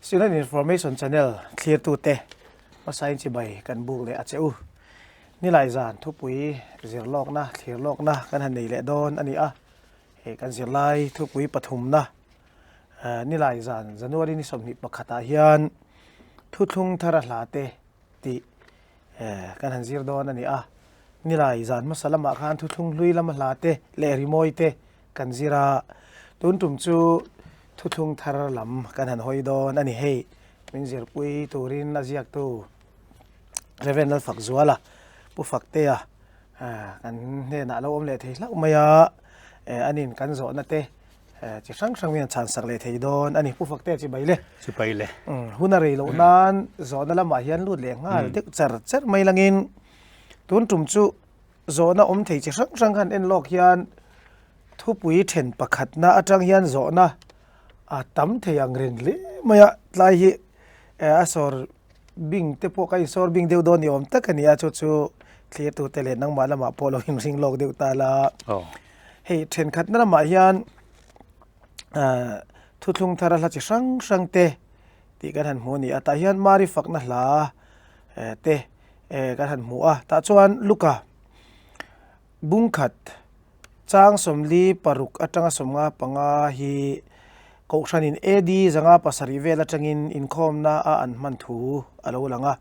Student Information Channel thlirtute hmasain chibai kan buk leh a che u. Nilai zan thupui zirlawkna thlirlawkna kan han nei leh dawn a ni a. Hei kan zirlai thupui pathumna nilai zan January ni 21 ah hian thuthlung thar a hla te tih kan han zir dawn a ni a. Nilai zan hmasa lamah khan thuthlung hlui lama hla te leh rimawi te kan zir a, tun tum chu thuthlung thar lam kan han hawi dawn a ni. Hei min zirpui turin a ziaktu Rev. Lalfakzuala Pu Faktea kan hnenah a lo awm leh thei hlauh mai a, anin kan zawhna te chi hrang hrang hian chhan sak leh thei dawn a ni. Pu Faktea chibai le. Chibai le. Hun a rei loh nan zawhna lamah hian lut leh nghal deuh char char mai langin tun tum chu zawhna awm thei chi hrang hrang khan en lawk hian thupui then pakhatna atang hian zawhna a tam thei ang reng hle mai a, tlai hi a sawr bing te pawh ka insawr bing deuh dawn ni awm tak a ni a, chu chu thlir tute leh nangmah lamah pawh lo inring lawk deuh ta la. Hei thenkhatna lamah hian thuthlung thar a hla chi hrang hrang te tih kan han hmu a ni a, tah hian Mari fakna hla te kan han hmu a, tah chuan Luka bungkhat Chang 46 atanga 55 hi Kohhranin AD 507 vel atangin inkhawmna a an hman thu a lo lang a.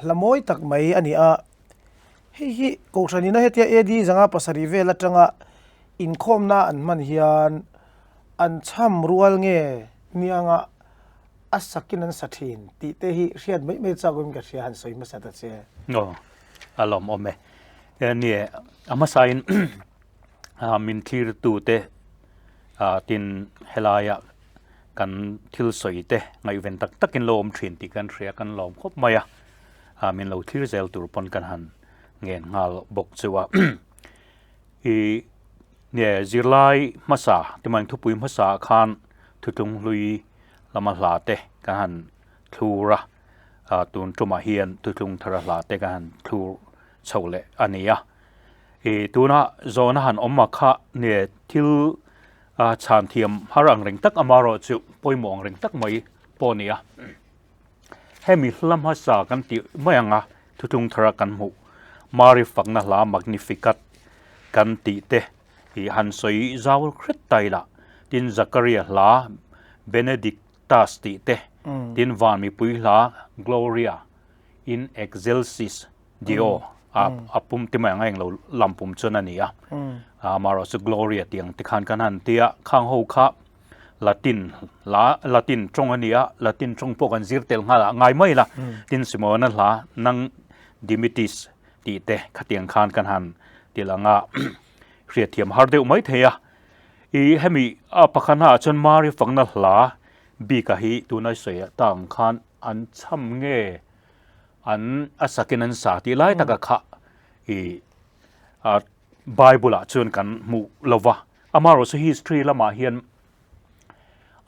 Hla mawi tak mai a ni a. Hei hi Kohhranin a hetia AD 507 vel atanga inkhawmna an hman hian an chham rual nge nianga a sakin an sa thin tih te hi hriat mai mai chak awm ka hria han sawi hmasa ta che. Aw, a lawmawm e. Nie, a hmasain min thlirtute tin helaia kan thil sawi te ngaihven tak takin lo awm thin tih kan hria kan lawm khawp mai a, min lo thlir zel tur pawn kan han ngen nghal bawk chu a. I nie zirlai hmasa timain thupui hmasa khan thutlung hlui lama hla te kan han thlur a. Tun tumah hian thutlung thar a hla te kan han thlur chho leh a ni a. I tuna zawhna han awm a kha nge thil chhan thiam har ang reng tak amarawh chu pawimawh ang reng tak mai pawh a ni a. Hemi hla hmasa kan tih mai ang a thutlung thara kan hmuh Mari fakna hla Magnificat kan tih te hi han sawi zau hret ta ila. Tin Zakaria hla Benedict Tas tih te, tin van mipui hla Gloria in Excelsis Deo a a pum ti mai ang a englo lam pum chuan a ni a, amaherawh chu Gloria tih ang te khan kan han ti a, khang ho kha Latin hla Latin tawng a ni a, Latin tawng pawh kan zir tel nghal a ngai mai la, tin Simona hla Nang Dimitis tih te khatiang khan kan han ti lang a, hriatthiam har deuh mai thei a. I hemi a pakhat hnaah chuan Mari fakna hla bika hi tuna sawi ta ang khan an chham nge an a sakin an sa tih lai taka kha i a Bible ah chuan kan hmuh lo va. Amaherawhchu history lamah hian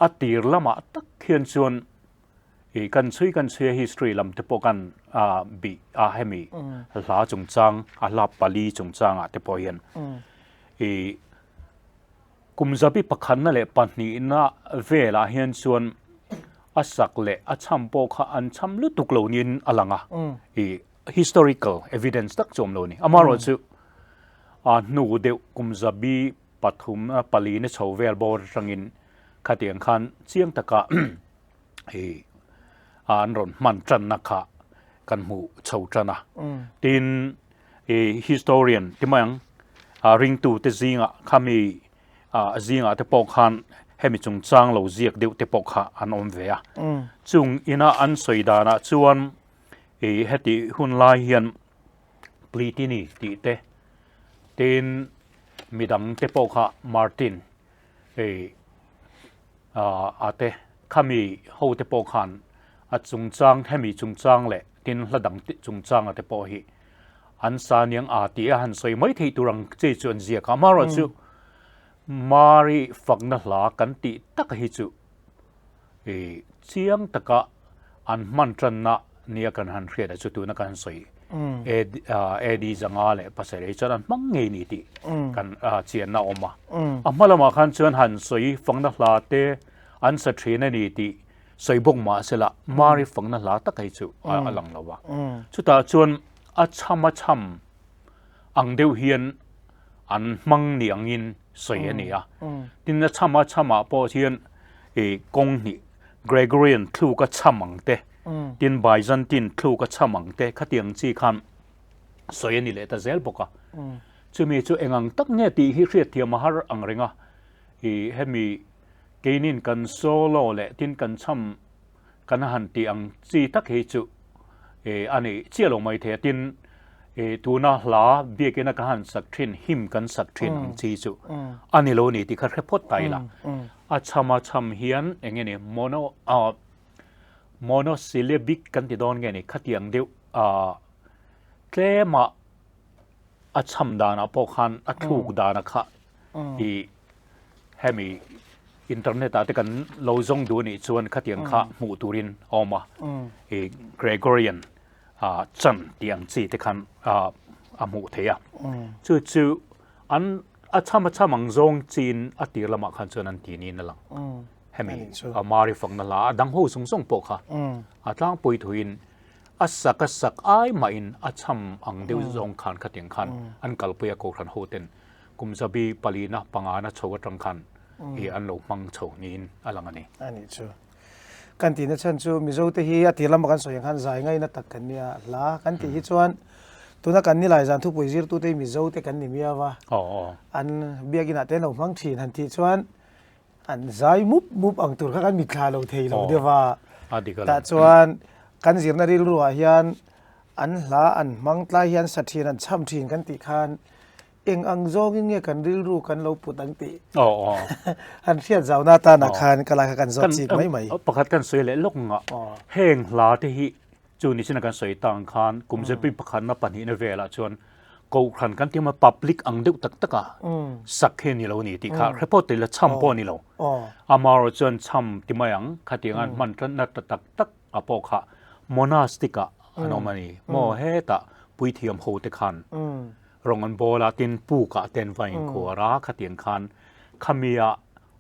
a tir lamah tak hian chuan i kan chhui kan chhui a history lam te pawh kan bih a hemi hla chungchang a hla pali chungchangah te pawh hian i kum zabi pakhatna leh pahnihna velah hian chuan a sak leh a chham pawh kha an chham lutuk lo niin a lang a i historical evidence tak chu awm lo a ni amaherawhchu a hnu deuh kum zabi pathum palina chho vel bawr atangin khatiang khan chiang taka i an rawn hman tanna kha kan hmuh chho tan a. Tin, i historian ti mai ang, ringtu te zingah khami zingah te pawh khan hemi chungchang lo ziak deuh te pawh kha an awm ve a. Chung ina an sawi danah chuan i heti hun lai hian Plitini tih te, tin midang te pawh kha Martin i a te khami ho te pawh khan a chungchang hemi chungchang leh tin hla dang chungchang a te pawh hi an sa niang a tih a han sawi mai theih tur ang chi chu an ziak a amaherawh chu Mari fakna hla kan tih tak hi chu i chiang taka an hman tanna nia kan han hriat a chu tuna kan han sawi AD 507 chuan an hmang ngei ni tih kan chianna a awm a. A hma lamah khan chuan han sawi fakna hla te an sa thin a ni tih sawi bawk mah sela Mari fakna hla tak hi chu a lang lo a. Chutah chuan a chham a chham ang deuh hian an hmang ni angin sawi a ni a. Tin a chham a chhamah pawh hian ih kawng hnih Gregorian thluk a chham ang te, tin Byzantine thluk a chham ang te khatiang chi khan sawi a ni leh ta zel bawk a. Chumi chu eng ang tak nge tih hi hriatthiam a har ang reng a, ih hemi keinin kan solo leh tin kan chham kan han tih ang chi tak hi chu ih a ni chiah lo mai thei a, tin ih tuna hla biakina ka han sak thin hymn kan sak thin ang chi chu a ni lo a ni tih kha hre phawt ta ila. A chham a chham hian eng nge ni mono ah monosyllabic kan ti dawn nge ni khatiang deuh ah tlema a chham danah pawh khan a thluk dana kha ih hemi internet ah te kan lo zawng duh anih chuan khatiang kha hmuh turin a awm a ih Gregorian ah chan tih ang chi te khan ah a hmuh theih a chu chu an a chham a chham ang zawng chin a tir lamah khan chuan an ti niin a lang hemi a Mari fakna hla a dang ho zawng zawng pawh kha a tlangpui thuin A sak a sak ai mahin a chham ang deuh zawng khan khatiang khan an kalpui a Kohhran hoten kum zabi palina pangana chho atang khan i an lo hmang chho niin a lang a ni. A nih chu. Kan tihna chhan chu Mizo te hi a tir lama kan sawi ang khan zai ngaina tak kan nia hla kan tih hi chuan tuna kan nilai zan thupui zirtute hi Mizo te kan ni miau a. An biakinah te an lo hmang thin han tih chuan An zai mup mup ang tur kha kan mitthla lo thei lo deuh a. Tah chuan kan zirna rilruah hian an hla an hmang tlai hian sa thin an chham thin kan tih khan eng ang zawngin nge kan rilru kan lo put ang tih han hriat zauna atanah khan ka lai kha kan zawt chik mai mai. Pakhat kan sawi leh lawk ngah heng hla te hi Chu ni china kan sawi tang khan kum zirpui pakhatna pahnihna velah chuan Kohhran kan tih public ang deuh tak taka sak hi a ni lo a ni tih kha hre pawh tel la chham pawh a ni lo. Amaherawh chuan chham ti mai ang khatiang an hman tanna ta tak tak a pawh kha monastic ah an awm a ni maw hetah puithiam ho te khan rawng an bawl a tin puk ah te an va inkhuar a khatiang khan khami ah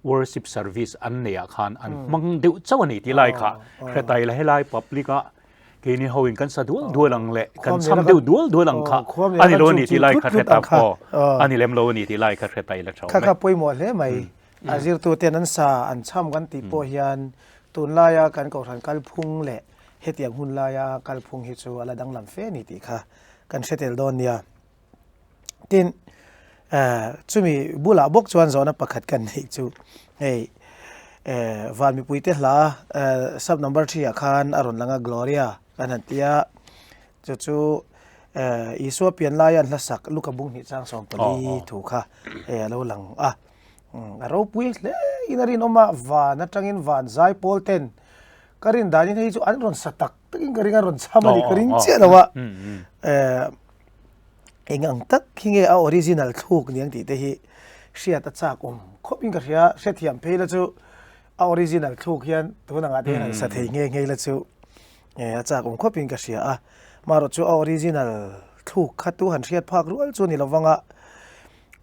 worship service an neih ah khan an hmang deuh chauh a ni tih lai kha hre tai la helai public ah keini ho in kan sa dual dual ang leh kan cham deuh dual dual ang kha a ni lo a ni tih lai kha hre ta aw a ni lem lo a ni tih lai kha hre tai la tha kha kha pawimawh hle mai a zirtu ten an sa an cham kan tih pawh hian tunlaia kan kohhran kalphung leh hetiang hun laia kalphung hi chu a la danglam fe a ni tih kha kan hre tel dawn nia. Tin, chumi bulah bawk chuan zawhna pakhat kan neih chu hei van mipuite hla sub number 3 ah khan a rawn lang a Gloria kan han ti a, chu chu Isua pian laia an hla sak Luka bung hnih chang 14 thu kha hei a lo lang a. A ropui hle in a rinawm a, van atangin van zaipawl ten ka rin danin hei chu an rawn sa tak takin ka ring a rawn cham a ni ka ring chiah lo a. Eng ang tak hi nge a original thluk ni ang tih te hi hriat a chak awm khawp in ka hria, hrethiam phei la chu a original thluk hian tun angah te hian han sa thei nghe nghe la chu a chak awm khawp in ka hria a, marawh chu a original thluk kha tu han hriat phak rual chu a ni lovang a,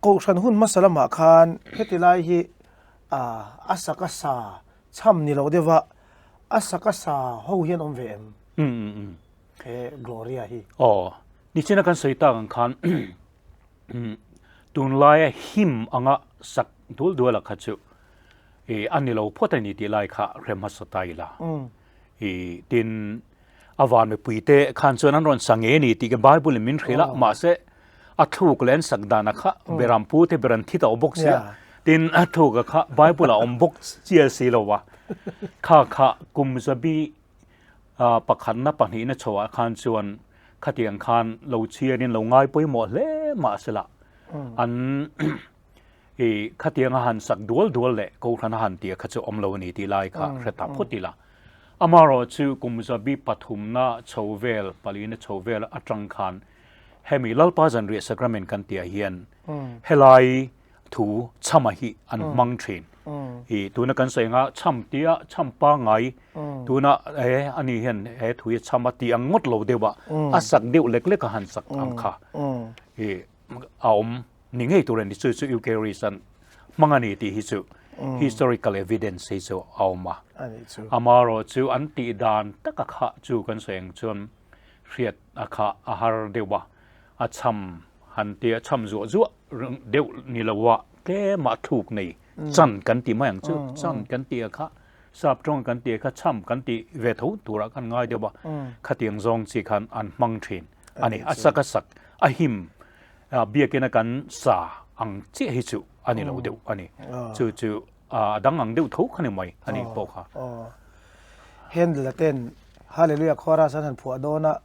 Kohhran hun hmasa lamah khan heti lai hi a sak a sa chham ni lo deuh a, a sak a sa ho hian awm ve em? He Gloria hi. Aw, nichina kan sawi tak ang khan tunlaia him anga sak dual dual a kha chu i a ni lo phawt a ni tih lai kha hrem hmasa ta ila. I tin a van mipui te khan chuan an rawn sa nge ni tih ka Bible in min hrilh a, mahse a thluk leh an sak dan a kha beram pu te ber an thi tawh bawk sia. Tin a thluk a kha Bible a awm bawk chial si lo a, kha kha kum zabi Pakhatna pahnihna chhoah khan chuan khatiang khan lo chhiarin lo ngai pawimawh hle mah sela an i khatianga han sak dual dual leh Kohhran a han tia kha chu awm lo a ni tih lai kha hre ta phawt ila. Amaherawh chu kum zabi pathumna chho vel palina chho vel atang khan hemi Lalpa Zanriah Sacrament kan tihah hian helai thu chhama hi an hmang thin. I tuna kan sawi anga chham tia chham pangai tuna he ani hian he thu hi chhama ti ang ngawt lo deuh a a sak deuh lek lek a han sak ang kha i a awm ni ngei tur a ni chu chu Eucharist an hmang a ni tih hi chu. Historical evidence hi chu a awm a. Amaherawh chu an tih dan taka kha chu kan sawi ang chuan hriat a kha a har deuh a, a cham han tia cham zuah zuah deuh ni lo a tlema thluk nei chan kan ti mai ang chu, chan kan tih a kha sap tawng kan tih a kha cham kan tih ve tho turah khan ngai deuh a, khatiang zawng chi khan an hmang thin a ni. A sak a sak a him biakina kan sa ang chiah hi chu a ni lo deuh a ni. Chu chu a dang ang deuh tho kha ni mai a ni pawh kha. Handel-a ten Hallelujah chorus an han phuah dawn a,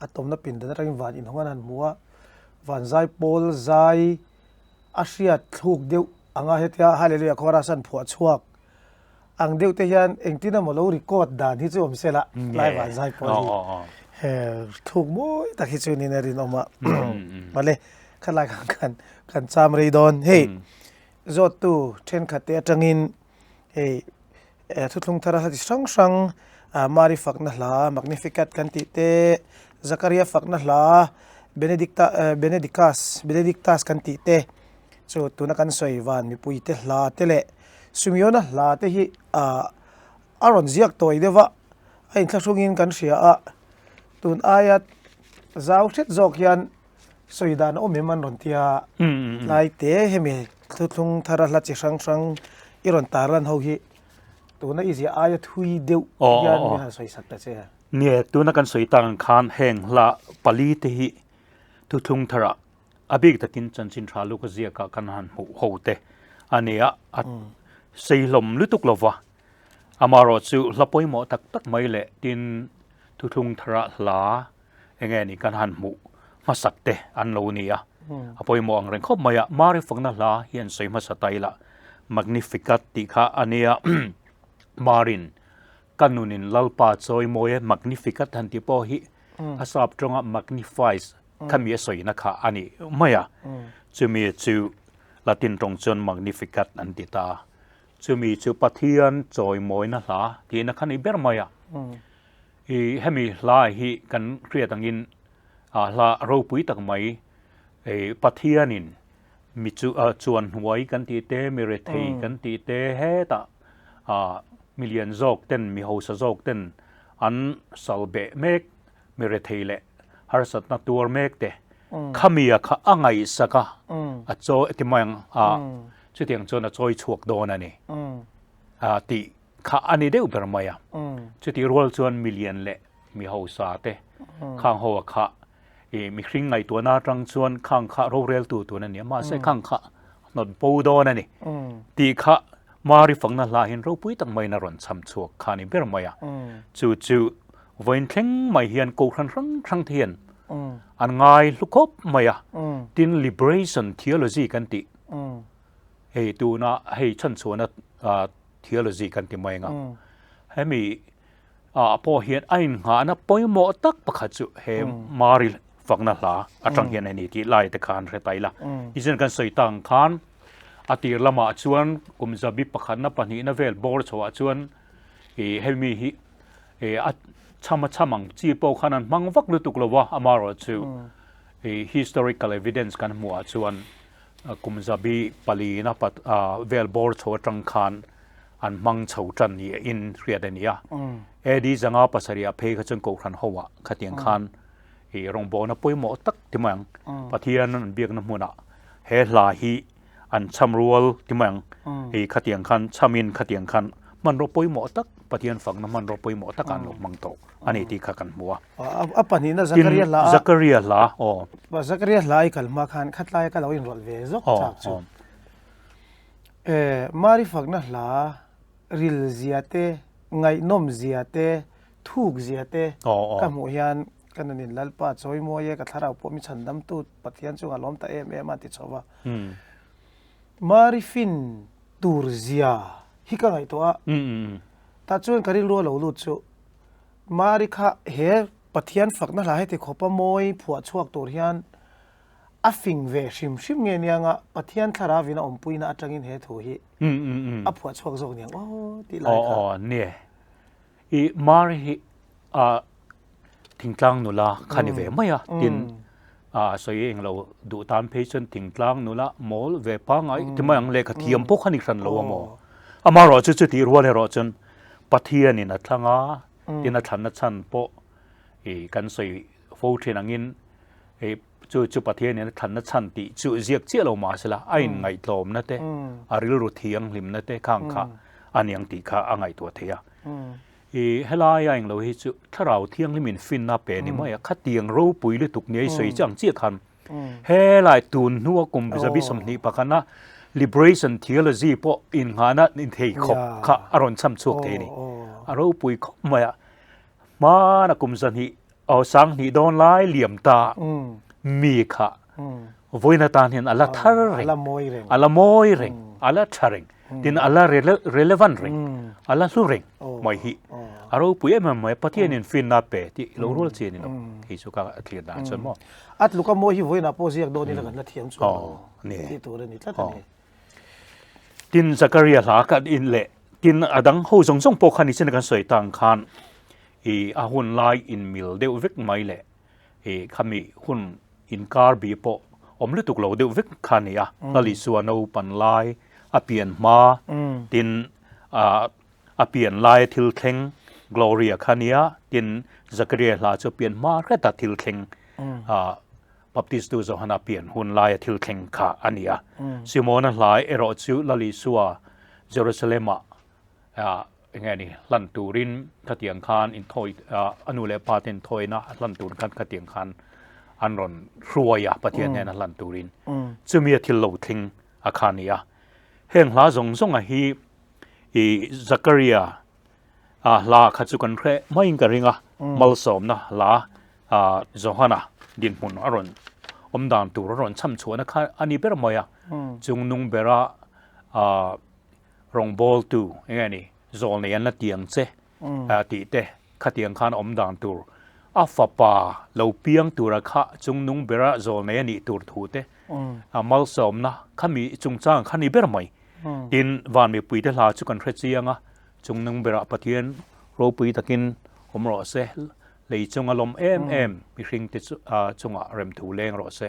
a tawmna pindan atangin van inhawng an han hmu a, van zai pawl zai a hriat thluk deuh anga hetia Hallelujah chorus an phuah chhuak ang deuh te hian engtin emaw lo record dan hi chu awm se la, tlai van zai pawl hi thluk mawi tak hi chu niin a rinawm a. Mawle, khalai khan kan kan cham rei dawn. Hei, zawttu thenkhat te atangin hei thuthlung thar a hla chi hrang hrang Mari fakna hla Magnificat kan tih te, Zakaria fakna hla Benedicta Benedicus Benedictus kan tih te chu tuna kan sawi van mipuite hla te leh Sumiona hla te hi ah a rawn ziak tawi deuh a, a inthlahrungin kan hria a, tun aia zau hret zawk hian sawi dan a awm em an rawn ti a, tlai te hemi thuthlung thara hla chi hrang hrang i rawn tarlan ho hi tuna i ziah aia thui deuh hian min han sawi sak ta che. Nia, tuna kan sawi tak ang khan heng hla pali te hi thuthlung thara A bik takin chanchin tha luk a ziakah kan han hmuh ho te a ni a, a sei hlawm lutuk lo va. Amaherawh chu hla pawimawh tak tak mai leh tin thuthlung thara hla eng nge ni kan han hmuh hmasak te an lo ni a. A pawimawh ang reng khawp mai a, Mari fakna hla hi an sawi hmasa ta ila Magnificat tih kha a nia. Marin ka nunin Lalpa chawi mawi e Magnificat han tih pawh hi a sap tawnga magnifies Khami a sawina kha a ni mai a, chumi chu Latin tawng chuan Magnificat an ti ta a, chumi chu Pathian chawimawina hla tihna kha ni ber mai a. I hemi hla hi kan hriat angin hla ropui tak mai Pathianin mi chu chuan hnuai kan tih te, mi rethei kan tih te hetah mi lian zawk ten, mi hausa zawk ten an sal beh mek mi rethei leh harsatna tuar mek te khamia kha a ngaihsak a, a chawi ti mai ang a, chutiang chuan a chawi chhuak dawn a ni a tih kha a ni deuh ber mai a. Chutih rual chuan milian leh mi hausa te khang ho a kha i mihring ngaihtuahna atang chuan khang kha roreltu tun a ni a, mahse khang kha hnawt bo dawn a ni tih kha Mari fakna hla hian ropui tak maiin a rawn cham chhuak kha a ni ber mai a. Chu chu vawiin thleng mai hian kohhran hrang hrang te hian an ngai hlu khawp mai a. Tin liberation theology kan tih hei tuna hei chhanchhuahna theology kan ti mai ang a. Hemi ah pawh hian a innghahna pawimawh tak pakhat chu he Mari fakna hla atang hian a ni tih lai te khan hre ta ila. Tichuan kan sawi tak ang khan a tir lamah chuan kum zabi pakhatna pahnihna vel bawr chhoah chuan ih hemi hi ih a chham a chham ang chi pawh khan an hmang vak lutuk lo a, amaherawhchu ih historical evidence kan hmuhah chuan kum zabi palina vel bawr chho atang khan an hmang chho tan niin hriat a ni a. AD 507 ah phei kha chuan Kohhran ho ah khatiang khan i rawngbawlna pawimawh tak ti mai ang. Pathian an biakna hmunah he hla hi an chham rual ti mai ang. I khatiang khan chhamin khatiang khan hmanraw pawimawh tak Pathian fakna hmanraw pawimawh takah an lo hmang tawh a ni tih kha kan hmu a. A pahnihna Zakaria hla a. Zakaria hla aw. Zakaria hla i kal hma khan khatlaia ka lo inrawlh ve zawk chak chu. E, Mari fakna hla ril zia te, ngaihnawm zia te, thuk zia te ka hmuh hian ka nunin Lalpa chawi mawi e, ka thlarau pawh mi chhandamtu Pathian chungah lawm ta em em a ti chho va. Mari fin tur zia hi ka ngaihtuah a, tah chuan ka rilru a lo lut chu Mari kha he Pathian fakna hla heti khawpa mawi phuah chhuak tur hian A fing ve hrim hrim nge niang a, Pathian thlarau in a awmpuina atangin he thu hi a phuah chhuak zawk niang aw tih lai kha. Aw aw nia. I Mari hi a thingtlang nula kha ni ve mai a, tin. A sawi eng lo duh tan phei chuan thingtlang nula mawl ve pangngai ti mai ang lehkha thiam pawh kha ni hran lo a maw? Amaherawh chu chutih rual erawh chuan Pathianin a thlang a, tin a thlanna chhan pawh ih kan sawi fo thin angin ih chu chu Pathianin a thlanna chhan tih chu ziak chiah lo mahsela a inngaihtlawmna te, a rilru thianghlimna te khang kha a niang tih kha a ngaihtuah thei a. I helai a englo hi chu thlarau thianghlim in finna pe ni mai a, khatiang ropui lutuk nia i sawi chiang chiah khan helai tun hnua kum zabi 21 a liberation theology pawh innghahna inthei khawp kha a rawn cham chhuak thei a ni. A ropui khawp mai a, hmana kum 200 aw 2000 dawn lai liam ta mi kha vawiin atan hian a la thar reng, a la mawi reng, a la tha reng, tin a la relevant reng, a la hlu reng mai hi a ropui em em mai a, Pathianin finna pe tih lo rual chi a ni lo, hei chu ka thlir dan chuan maw. A tluka mawi hi vawiinah pawh ziak dawn ila kan la thiam chuan lo tih tur a ni tlat a ni. Tin Zakaria hla kan in leh tin a dang ho zawng zawng pawh kha ni chin kan sawi tang khan i a hun lai in mil deuh vek mai leh i khami hun inkar bi pawh awm lutuk lo deuh vek kha a ni a. Lal Isua naupan lai a pian hma tin a pian laia thil thleng Gloria kha a nia tin Zakaria hla chu a pian hma hreta thil thleng Baptistu Johana pian hun laia thil thleng kha a ni a. Simona hlai erawh chu Lal Isua Jerusalem-ah eng nge ni hlan turin khatiang khan inthawi a nu leh pa te inthawina a hlan tur khan khatiang khan an rawn hruai a Pathian hnena hlan turin. Chumi a thil lo thleng a kha a ni a. Heng hla zawng zawnga hi i Zakaria hla kha chu kan hre maiin ka ring a, malsawmna hla Johana dinhmun a rawn awm dan tur a rawn chham chhuahna kha a ni ber mai a, chungnung bera rawngbawltu eng nge ni zawlnei an la ti ang che tih te khatiang khan awm dan tur a fapa lo piang tura kha chungnung bera zawlnei a nih tur thu te malsawmna khami chungchang kha ni ber mai. Tin, van mipuite hla chu kan hre chiang a, chungnung berah Pathian ropui takin awm rawh se, lei chunga lawm em em mihringte chungah remthu leng rawh se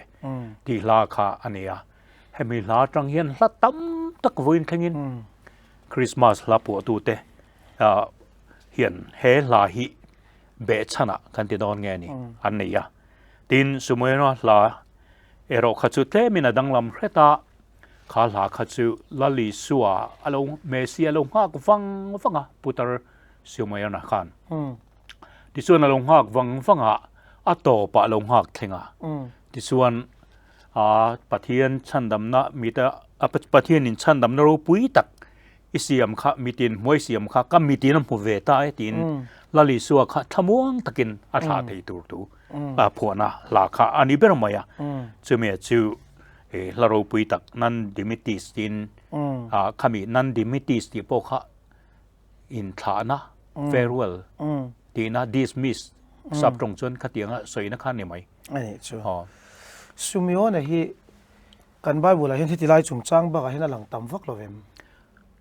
tih hla kha a ni a. Hemi hla atang hian hla tam tak vawiin thlengin Christmas hla puahtute hian he hla hi behchhanah kan ti dawn nge ni an nei a. Tin, Sumoyana hla erawh kha chu tlemin a danglam hret a, Kha hla kha chu Lal Isua a lo Messi a lo nghak vang vang a, Putar Siumayana khan. Tichuan a lo nghak vang vang a, a tawpah a lo nghak thleng a. Tichuan a Pathian chhandamna mita a Pathianin chhandamna ropui tak i siam kha mitin hmuai siam kha ka mitin a hmu ve ta e tiin Lal Isua kha thlamuang takin a thlah thei tur thu a phuahna hla kha a ni ber mai a. Chumi chu He hla ropui tak Nan Dimitis tiin khami Nan Dimitis tih pawh kha inthlahna farewell tihna dismiss sap tawng chuan khatianga sawina kha a ni mai. A nih chu. Sumeon-a hi kan Bible ah hian heti lai chungchang bakah hian a lang tam vak lo vem?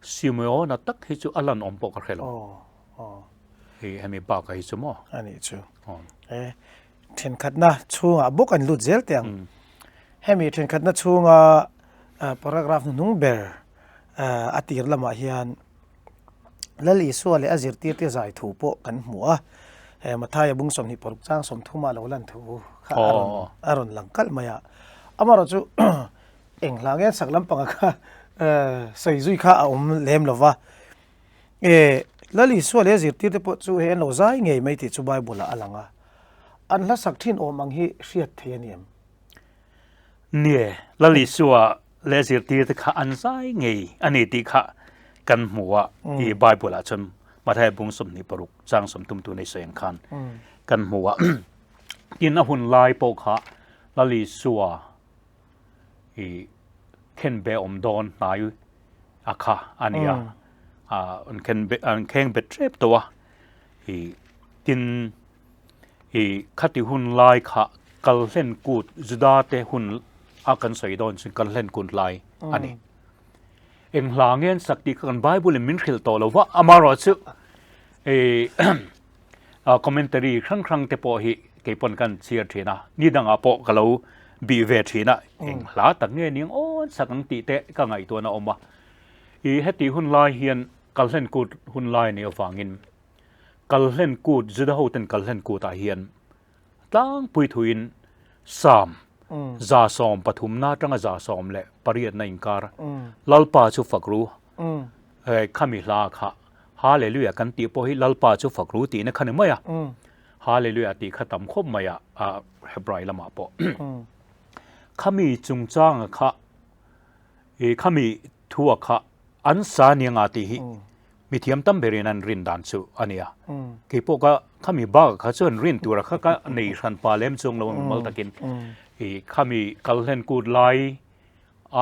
Sumeon-a tak hi chu a lan awm pawh ka hre lo. Hei hemi bakah hi chu maw? A nih chu. Thenkhatna chhungah bawk an lut zel teh ang. Hemi thenkhatna chhunga paragraph hnuhnung ber a tir lamah hian Lal Isua leh a zirtirte zai thu pawh kan hmu a. Mathaia bung 26 chang 30 a lo lan thu kha a rawn a rawn lang kalh mai a. Amaherawhchu eng hla nge sak lampanga kha sawi zui kha a awm lem lo va. E, Lal Isua leh a zirtirte pawh chu hei an lo zai ngei mai tih chu Bible-ah a lang a. An hla sak thin awm ang hi hriat thei a ni em? Nie, Lal Isua leh a zirtirte kha an zai ngei a ni tih kha kan hmu a, i Bible-ah chuan Mathaia bung 26 chang 30 tuna i sawi ang khan kan hmu a. Tin, a hun lai pawh kha Lal Isua i khenbe awm dawn hnai a kha a ni a, an khenbe an kheng bet tep tawh a, i tin i khati hun lai kha kal hlen kut Juda te hun a kan sawi dawn chuan kal hlen kut lai a ni. Eng hla nge an sak tih kha kan Bible in min hrilh tawh lo va, amaherawhchu i commentary hrang hrang te pawh hi. keipawn kan chhiar thin a, ni dangah pawh ka lo bih ve thin a, eng hla tak nge ning awn sak ang tih te ka ngaihtuahna a awm a. I heti hun lai hian Kalhlen Kut hun lai a nih avangin Kalhlen Kut, Juda hoten Kalhlen Kutah hian tlangpui thuin Psalm 113 atanga 118 na inkar Lalpa chu fak ru khami hla kha Hallelujah kan tih pawh hi Lalpa chu fak ru tihna kha ni mai a, Hallelujah tih kha tam khawp mai a Hebrai lamah pawh. Khami chungchanga kha khami thua kha an sa nia nga tih hi mithiam tam berin an rin dan chu a nia. Kei pawh ka khami bak kha chuan rin tura kha ka nei hran pa lem chuang lo mal takin khami kalhlen kut lai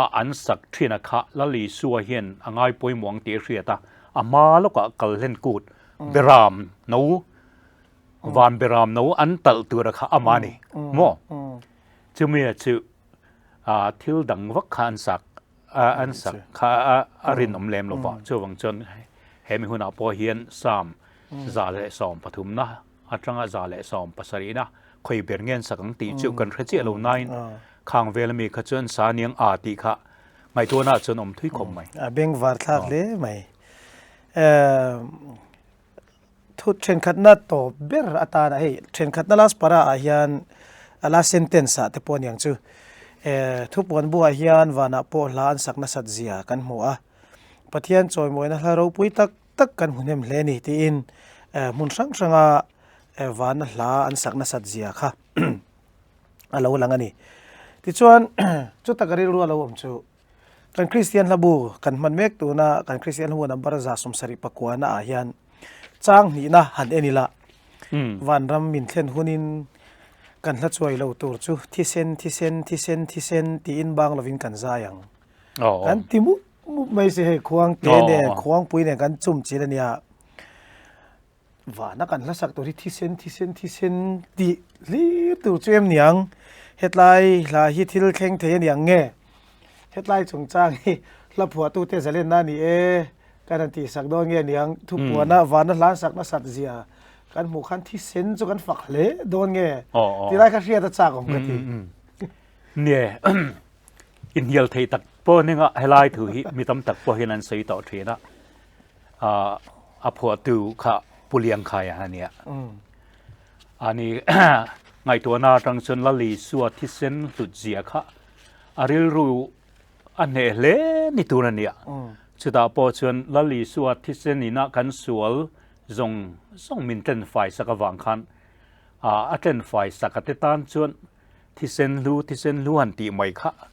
a an sak thin a kha Lal Isua hian a ngai pawimawh ang tih a hriat a, a hma lawkah kalhlen kut beram no van beram no an talh tura kha ama ni maw? Chumi chu thil dang vak kha an sak an sak kha a rinawm lem lo va, chuvang chuan he mi hunah pawh hian Psalm 113 na atanga 117 na khawi ber nge an sak ang tih chu kan hre chiah lo nain khang vel ami kha chuan sa aniang a tih kha ngaihtuahna chuan awm thui khawp mai. A bengvar thlak hle mai. Thu thenkhatna tawp ber atana hei thenkhatna last para ah hian a last sentence ah te pawh aniang chu thupuan buah hian vanah pawh hla an sak nasat zia kan hmu a, Pathian chawimawina hla ropui tak tak kan hmu hnem hle a ni tiin hmun hrang hranga vana hla an sak nasat zia kha a lo lang a ni. Tichuan chutak a rilru a lo awm chu Kan Kristian hlabu kan hman mek tuna kan Kristian hlabu number 79 na ah hian chang hnihna han en ila vanram min thlen hunin kan hla chuai lo tur chu thisen thisen thisen thisen tiin bang lovin kan zai ang. Kan ti mup mup mai si hei khuang te nen khuangpui nen kan chum chin ania. Vana kan hlasak tur hi thisen thisen thisen tih hlir tur chu em niang? Hetlai hla hi thil thleng thei a niang nge? Hetlai chungchang hi hla phuahtute zalenna a ni e, kan han tihsak dawn nge niang? Thupuana vana hla sak nasat zia kan hmuh khan thisen chu kan fak hle dawn nge? Tilai kha hriat a chak awm ka ti. Nie, inhnial thei tak pawh ninga helai thu hi mi tam tak pawh hian an sawi tawh thin a. A phuahtu kha Pu Liangkhaia a nia. Ani ngaihtuahna atang chuan Lal Isua thisen hlut zia kha a rilru a hneh hle ni tur a nia. Chutah pawh chuan Lal Isua thisen ina kan sual zawng zawng min tlenfai sak avang khan a tlenfai sak a te tan chuan Thisen hlu, thisen hlu han tih mai kha a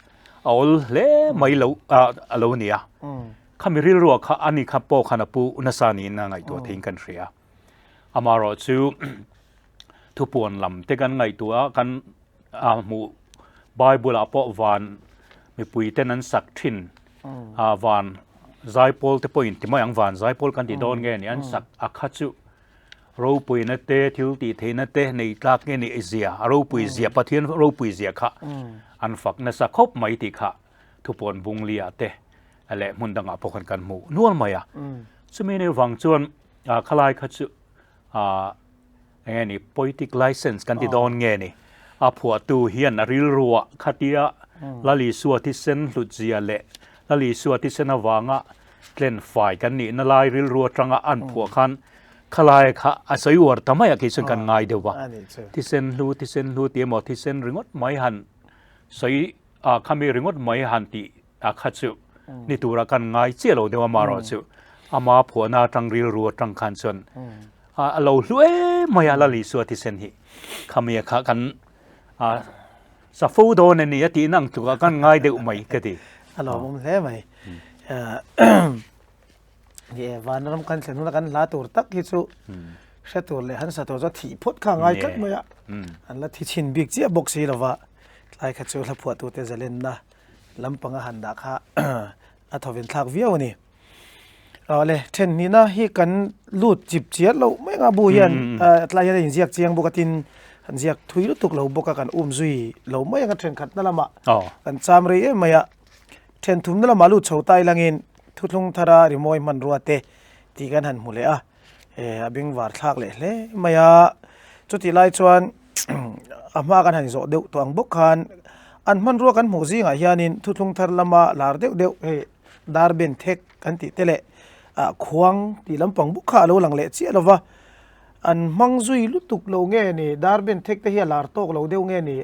awl hle mai lo a lo nia. Khami rilruah kha ani kha pawh khan a pu nasa niin a ngaihtuah theiin kan hria. Amaherawh chu thupuan lam te kan ngaihtuah a, kan hmuh Bible ah pawh van mipui ten an sak thin van zaipawl te pawhin ti mai ang van zaipawl kan ti dawn nge ni an sak a kha chu Ropuina te, thil tih theihna te nei tlak nge nih zia, a ropui zia, Pathian ropui zia kha an fak nasa khawp mai tih kha thupawn bunglia te leh hmun dangah pawh khan kan hmuh nual mai a. Chumi ni vang chuan khalai kha chu eng nge ni poetic license kan ti dawn nge ni a phuahtu hian a rilruah khatia Lal Isua thisen hlut zia leh Lal Isua thisen avanga tlen fai kan nihna lai rilru atanga an phuah khan khalai kha a sawi uar ta mai a kei chuan kan ngai deuh va. Thisen hlu thisen hlu tih emaw thisen ringawt mai han sawi a khami ringawt mai han tih a kha chu ni tura kan ngai chiah lo deuh amaherawh chu ama phuahna atang rilru atang khan chuan a lo hlu em mai a Lal Isua thisen hi khami kha kan a Sa fo dawn a ni a tihna ang tlukah kan ngai deuh mai ka ti. A lawmawm hle mai. Ni e, vanram kan thlen huna kan hla tur tak hi chu hre tur leh han sa tur chuan thih phawt kha a ngai tlat mai a. An la thi chhin bik chiah bawk si lova, tlai kha chu hla phuahtute zalenna lampanga han dah kha a thawven thlak viau a ni. Awle, then hnihna hi kan lut chip chiat loh mai anga bu hian tlai hian a inziak chiang bawk a tin han ziak thui lutuk lo bawk a kan um zui lo mai anga thenkhatna lamah kan cham rei em mai a. Then thumna lamah lut chho ta ilangin thuthlung thara rimawi hmanrua te tih kan han hmu leh a, a bengvar thlak leh hle mai a. Chutih lai chuan. a hma kan han zawh deuh tawh ang bawk khan an hmanrua kan hmuh zingah hianin thuthlung thar lama lar deuh deuh hei dar ben thek kan tih te leh ah khuang tih lampang bawk kha a lo lang leh chiah lo va, an hmang zui lutuk lo nge ni dar ben thek te hi a lar tawk lo deuh nge ni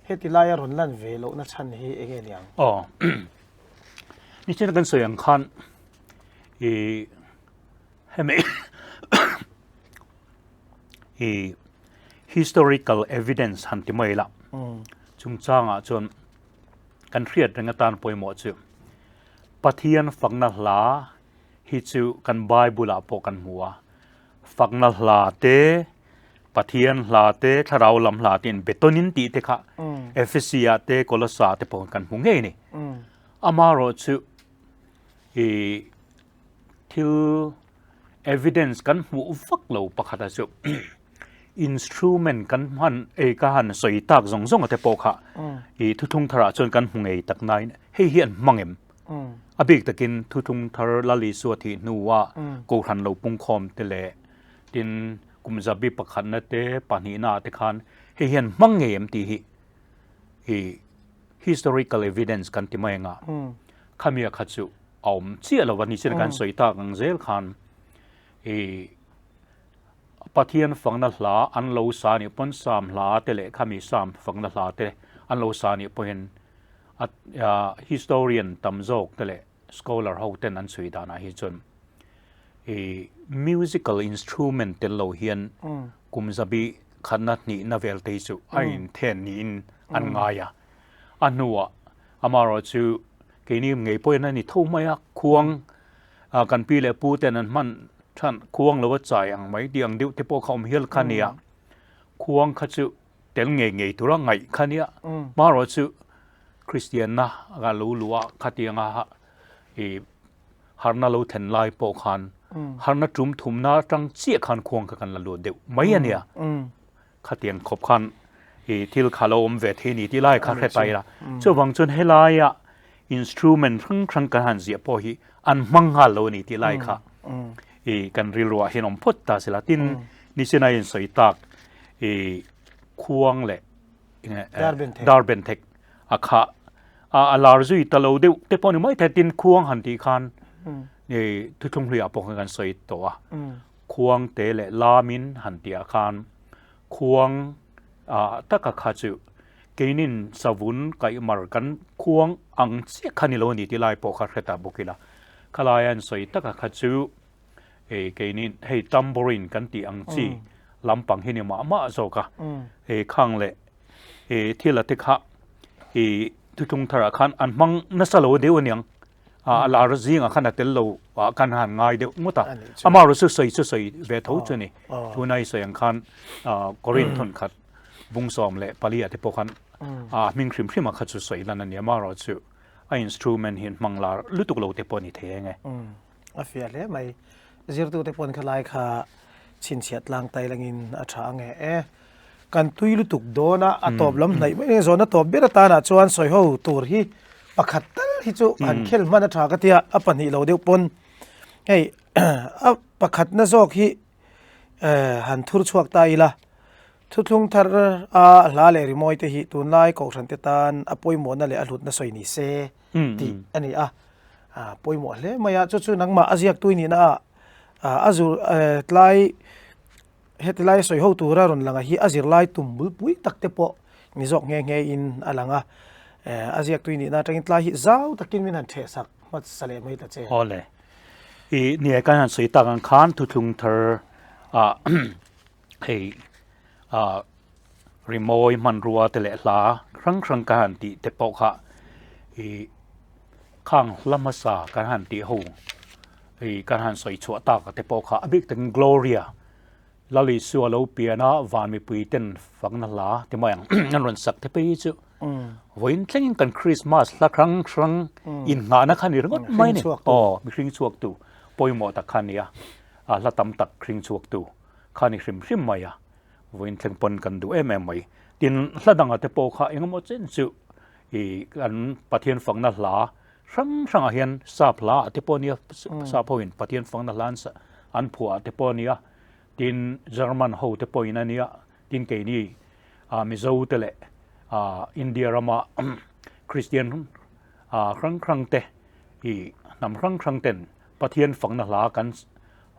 heti laia rawn lan ve lohna chhan hi eng nge niang? Aw nichina kan sawi ang khan ih hemi i historical evidence han ti mai la chungchangah chuan kan hriat reng atan pawimawh chu Pathian fakna hla hi chu kan Bible ah pawh kan hmu a, fakna hla te, Pathian hla te, thlarau lam hla te in betawnin tih te kha Ephesi ah te Kolosa ah te pawh kan hmu ngei a ni. Amaherawhchu i Thil evidence kan hmuh vak lo pakhat a chu instrument kan hman ei ka han sawi tak zawng zawng te pawh kha i thuthlung tharah chuan kan hmu ngei tak nain hei hi an hmang em? A bik takin thuthlung thar Lal Isua thih hnua Kohhran lo pungkhawm te leh tin kum zabi pakhatna te pahnihna te khan hei hi an hmang ngei em tih hi i historical evidence kan ti mai anga khamia kha chu a awm chiah lo a ni chin kan sawi tak ang zel khan i Pathian fakna hla an lo sa nih pawn Sam hla te leh khami Sam fakna hla te an lo sa nih pawhin a historian tam zawk te leh scholar ho ten an chhui danah hi chuan i musical instrument tel lo hian kum zabi khatna hnihna vel te hi chu a inthen niin an ngai a. A hnuah amaherawhchu keini ngei pawhin a ni tho mai a, khuang kan pi leh pu ten an hman than khuang lo a chai ang mai tih ang deuh te pawh kha awm hial kha nia. Khuang kha chu tel ngei ngei tura ngaih kha nia. Amaherawhchu Kristianna a lo luh a khatianga ih harna lo thlen lai pawh khan harna tum thumna atang chiah khan khuang kha kan la lut deuh mai a nia. Khatiang khawp khan i thil kha lo awm ve thei ni tih lai kha hre ta ila. Chuvang chuan helaia instrument hrang hrang kan han ziah pawh hi an hmang nghal lo a ni tih lai kha i kan rilruah hian awm phawt ta sela. Tin, nichina in sawi tak i khuang leh darbenthek a kha a lar zui ta lo deuh te pawh ni mai thei. Tin, khuang han tih khan i thuthlung hluiah pawh khan kan sawi tawh a. Khuang te leh lamin han tihah khan khuang ah taka kha chu keinin savun kaihmar kan khuang ang chiah kha ni lo a ni tih lai pawh kha hre ta bawk ila. Khalaia an sawi taka kha chu hei keinin hei tambourine kan tih ang chi lampang hi ni mah mah zawk a. Hei khang leh thil a te kha ih thuthlung tharah khan an hmang nasa lo deuh aniang. A lar zingah khan a tel lo ah khan han ngai deuh ngawt a. Amaherawhchu chu sawi chu sawi ve tho chu a ni. Tuna i sawi ang khan Korin thawn khat bungsawm leh pali ah te pawh khan a hming hrim hrim ah kha chu sawi lan a ni. Amaherawhchu a instrument hi an hmang lar lutuk lo te pawh a ni thei eng e. A fiah hle mai. Zirtute pawn khalai kha chhinchhiah tlang tai langin a tha ang e. E kan tui lutuk dawn a, a tawp lam hnaih mai zawhna tawp ber atanah chuan sawi ho tur hi pakhat tal hi chu han khel hman a tha ka tia, a pahnih lo deuh pawn hei a pakhatna zawk hi han thur chhuak ta ila. Thuthlung thar a hla leh rimawi te hi tunlai kohhran te tan a pawimawhna leh a hlutna sawi ni se tih a ni a, pawimawh hle mai a, chu chu nangmah a ziak tui nihna ah a zur tlai heti lai sawi ho tura rawn lang hi a zirlai tum bulpui tak te pawh ni zawk nghe nghe in a lang a, a ziak tui nihna atangin tlai hi zau takin min han theh sak hmasa leh mai ta che. Awle, i nia kan han sawi tak ang khan thuthlung thar ah hei ah rimawi hmanrua te leh hla hrang hrang ka han tih te pawh kha ih khang hla hmasa kan han tih ho ih kan han sawi chhuah tak te pawh kha a bik takin Gloria Lal Isua lo pian a van mipui ten fakna hla ti mai ang an rawn sak te phei hi chu vawiin thlengin kan Christmas hla hrang hrang innghahna kha ni ringawt mai a ni aw mihring chhuak tu pawimawh tak kha a ni a a hla tam tak hring chhuak tu kha ni hrim hrim mai a. Vawiin thleng pawn kan duh em em mai. Tin, hla dangah te pawh kha engemaw chen chu ih kan Pathian fakna hla hrang hrangah hian sap hla ah te pawh a nia, sap hoin Pathian fakna hla an an phuah ah te pawh a nia, tin German ho te pawhin a nia, tin keini. Mizo te leh India rama Kristian hrang hrang te i hnam hrang hrang ten Pathian fakna hla kan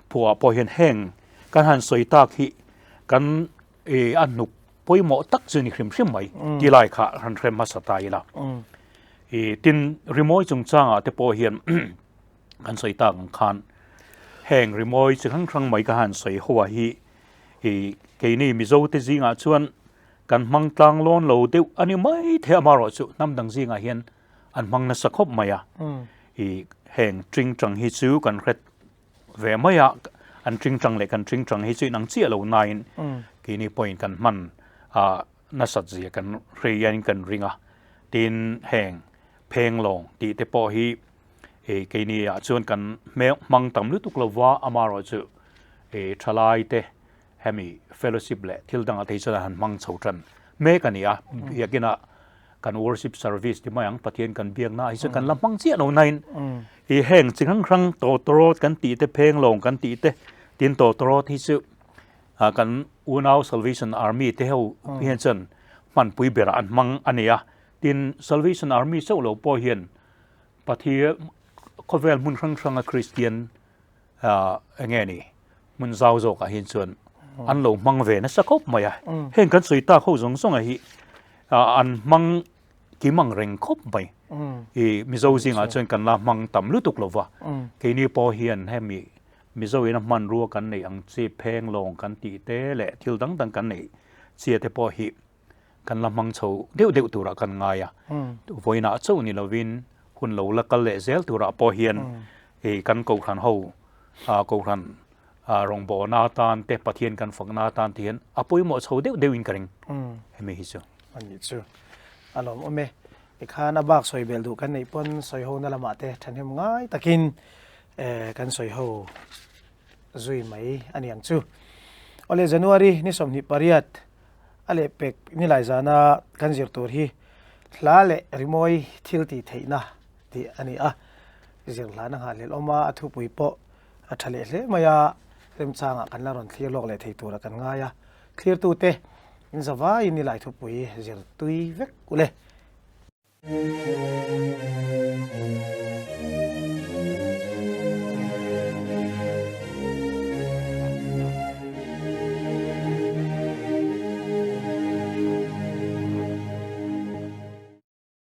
phuah pawh hian heng kan han sawi tak hi kan a hnuk pawimawh tak chu ni hrim hrim mai ti lai kha han hrem hmasa ta ila. I tin rimawi chungchangah te pawh hian kan sawi tak ang khan heng rimawi chi hrang hrang mai ka han sawi ho a hi i keini Mizo te zingah chuan kan hmang tlang lawn lo deuh a ni mai thei amaherawh chu hnam dang zingah hian an hmang nasa khawp mai a. I heng tingtang hi chu kan hret ve mai a, an tingtang leh kan tingtang hi chu inang chiah lo nain keini pawhin kan hman a nasat zia kan hrei hian kan ring a. Tin heng phenglawng tih te pawh hi i keini ah chuan kan hmang tam lutuk lo va, amaherawh chu i thalai te hemi fellowship leh thil dangah te hi chuan an hmang chho tan mek a ni a, biakinah kan worship service ti mai ang Pathian kan biakna ah hi chuan kan la hmang chiah lo nain i heng chi hrang hrang tawtawrawt kan tih te phenglawng kan tih te tin tawtawrawt hi chu kan unau Salvation Army te ho hian chuan hmanpui berah an hmang a ni a, tin Salvation Army chauh lo pawh hian Pathian khawvel hmun hrang hranga Kristian eng nge ni hmun zau zawkah hian chuan an lo hmang ve nasa khawp mai a. Heng kan sawi tak ho zawng zawng hi an hmang kim ang reng khawp mai. I Mizo zingah chuan kan la hmang tam lutuk lo va. Keini pawh hian hemi Mizo ina hmanrua kan neih ang chi pheng lawng kan tih te leh thil dang dang kan neih chia te pawh hi kan la hmang chho deuh deuh turah kan ngai a. Vawiinah chauh ni lovin hun lo la kal leh zel turah pawh hian i kan kohhran ho kohhran rawngbawlna atan te Pathian kan fakna atan te hian a pawimawh chho deuh deuhin ka ring hemi hi chu. A nih chu a lawmawm e. Tikhan a bak sawi belh duh kan neih pawn sawi ho na lamah te thahnem ngai takin kan sawi ho zui mai a ni ang chu. Awle January ni 28 a lehpek nilai zana kan zir tur hi hla leh rimawi thil tih theihna tih a ni a, zir hlana nghahhlelh awm a, a thupui pawh a tha leh hle mai a, remchangah kan la rawn thlir lawk leh thei tura kan ngai a, thlirtute in zavaiin nilai thupui zir tui vek ule.